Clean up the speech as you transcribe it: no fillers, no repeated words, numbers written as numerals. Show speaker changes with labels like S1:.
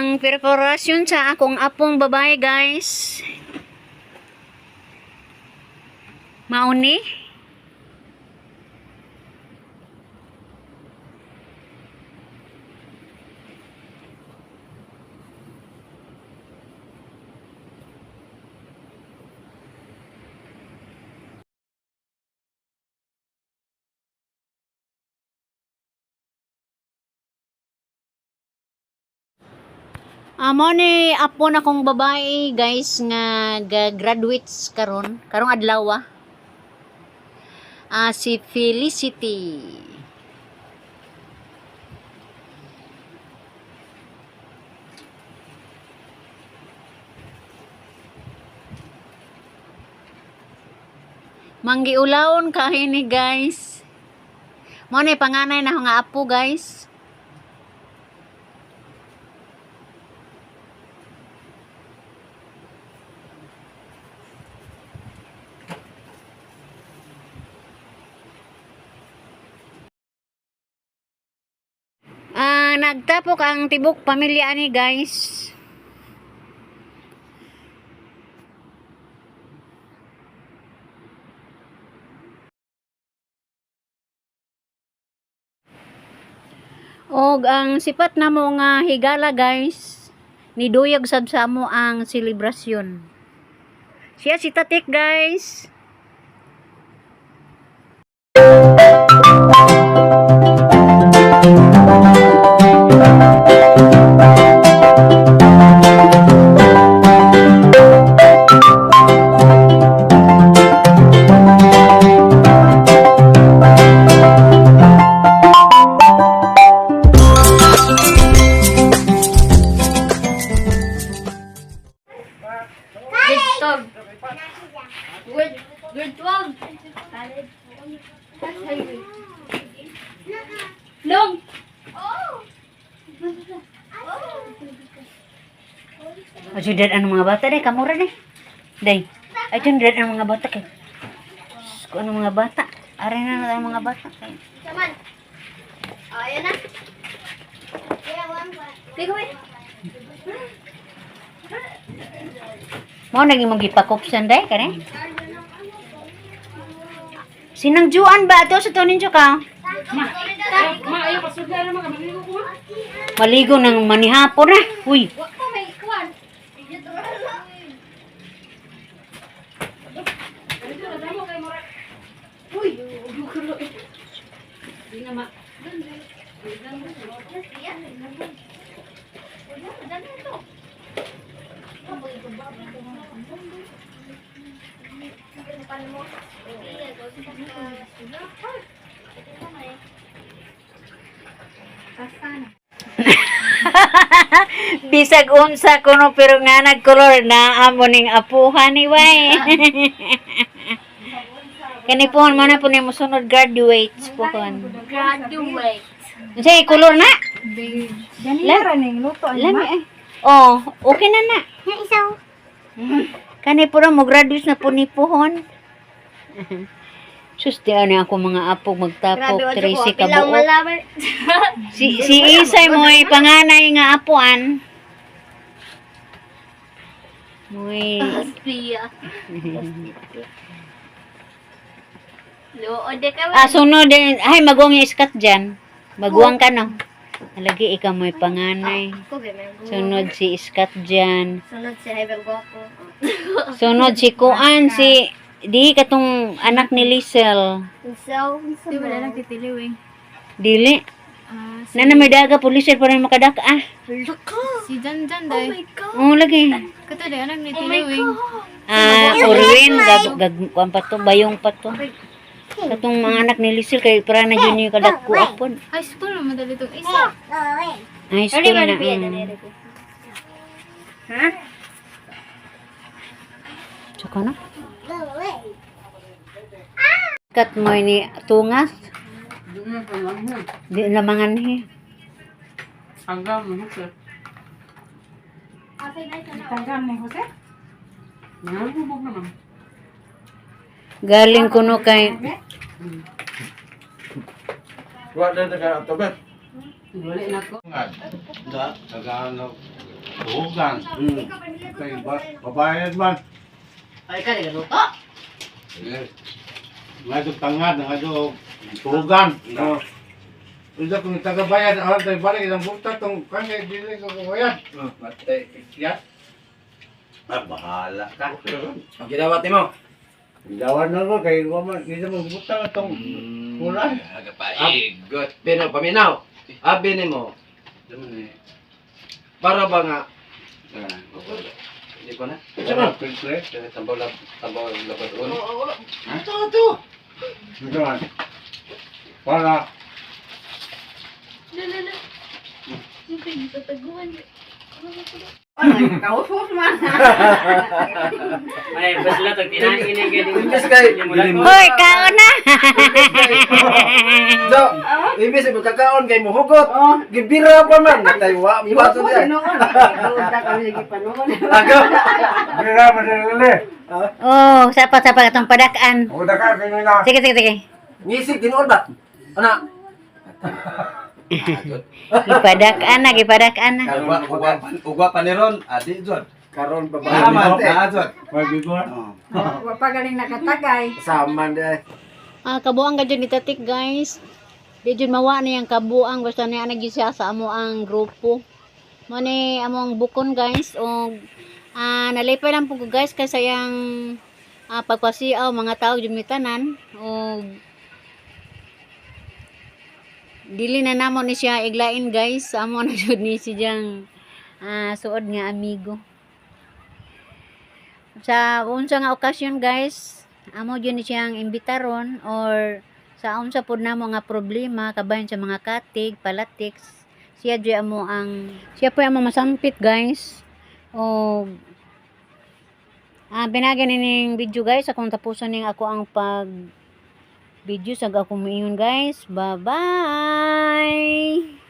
S1: Ang preparasyon sa akong apong babae, guys. Mauni. Amo ni apo na kong babae, guys, nga ga-graduates karon, karong adlaw. Si Felicity. Manggiulawon kaini, guys. Mo ni panganay na nga apo, guys. Nagtapok ang tibok pamilya ani, guys. Og ang sipat namo nga higala, guys, niduyag sad sa amo ang selebrasyon. Siya si Tatik, guys.
S2: Grade 12. Grade 12. Long.
S1: Ayo dad ang mga bata day kamura day. Day. Ayo dad ang mga bata kay. Diyos ko, ano mga bata? Are na na ang mga bata kay.
S2: Saman. Oh, ayan na. Pigo eh.
S1: Mao naging mong gipakupsan day kare. Sinangjuan ba ato sa tonin ka?
S3: Ma, ayaw pasudla naman ka maligo ko ma.
S1: Maligo ng manihapon na. Uy,
S2: Wa ko may kuwan.
S3: Dito na damo kay mura. Uy, gulo. Di na ma.
S1: Bisag unsa kuno pero nga nagkolor na amo ning apuhan ni way. Kani po mo na po ni mosunod graduates po kon.
S2: Graduate.
S1: Unsay kolor na?
S3: Ganina ra ning luto.
S1: Lami ay. Oh, okay na na.
S2: Isaw.
S1: Kani po mo graduates na po ni pohon. Sus, di ani ako mga apo magtapok 13 ka
S2: Pilang
S1: buok.
S2: malaman.
S1: Si Isay mo ay panganay nga apuan. Moy
S2: Aspia. Loo de ka.
S1: Ah, sunod din. Ay, maguwang yung iskat dyan. Maguwang ka, no? Lagi, ikaw mo'y panganay.
S2: Ko ganun.
S1: Sunod si iskat dyan.
S2: Sunod si Hyber Goku.
S1: Sunod si Kuan, si... Di katong anak ni Liesel.
S2: So,
S3: Di ba na nagtitiliwing?
S1: Dili.
S3: Ah,
S1: Nana may daga po Liesel para makadak ah.
S2: Laka.
S3: si Jan Jan
S2: Oh
S3: day.
S2: my God.
S1: Oo, lagi.
S3: Kato day anak ni Tiliwing.
S1: Ah, Orwin, gag, gag, kuan pa to, bayong pa to. Katong mga anak ni Liesel, kay para na yun yung kadak ko apon.
S3: High school naman dali tong isa.
S1: High school na.
S2: Ha?
S1: Tsaka na. Kat mo ni tungas. Di lamangan ni.
S3: Tanggam ni Jose.
S1: Galing kuno kay
S4: Wa na ka tabet.
S3: Wala na ko.
S4: Da, Tagalog. Tuhugan. Kay babayad man.
S2: Ay ka nagaluto.
S4: Nga tangad, nga tuhugan. No. Ito kung tagabayad, alam tayo balik ilang bukta tong kanya dili ko kubayad.
S5: Matay.
S4: Yes.
S5: Ah, bahala ka.
S6: Ang gidawat nimo.
S4: Dawan na ko kay wa man kita mo bukta tong kulay.
S5: Agapaigot.
S6: Pero paminaw. Abi nimo para ba nga
S5: Hindi ko na.
S4: Ito man. Piltre.
S5: Tambaw lang, tambaw labad ulo.
S6: Ito to.
S4: Ito man. Para
S2: Lala. Siyempre, tataguan.
S3: Kausos man.
S7: Ay, basta tag tinahin ini kay
S6: Imbes kay
S1: Hoy, kaon na.
S6: So, imbes mo kakaon kay muhugot. Gibira pa man natay wa pa to
S3: Iwas
S6: diay.
S3: noon. Kaunta kami sa gipanoon.
S6: Aga.
S4: Mira madali.
S1: Oh, sapa-sapa atong padakan.
S4: Uda ka kay na.
S1: Sige, sige, sige.
S6: Ngisig tinuod ba? Ana,
S1: Gipadak-an na, gipadak-an na.
S5: Ugwa, ugwa, ugwa pa ni Ron. Adi, Jod.
S6: Karon
S5: Tama,
S6: babae.
S5: na, Jod.
S4: May bigor.
S3: Wa pa galing nakatagay.
S6: Saman di.
S1: Ah, kabuang ka dyan itatik, guys. Di dyan mawa na yung kabuang. Basta niya nag siya sa amo ang grupo. Mani among bukon, guys. O, nalipay lang po ko, guys, kasi yang pagpasiaw mga tao dyan mitanan. O, dili na namo ni siya iglain, guys. Amo na jud ni siyang suod nga amigo. Sa unsa nga okasyon, guys, amo jud ni siyang imbitaron or sa unsa pud namo nga problema kabahin sa mga katig, palatics, siya jud amo ang siya po amo masampit, guys. O binagi nining video, guys, akong tapuson ning ako ang pag video sa akong moingon, guys. Bye bye.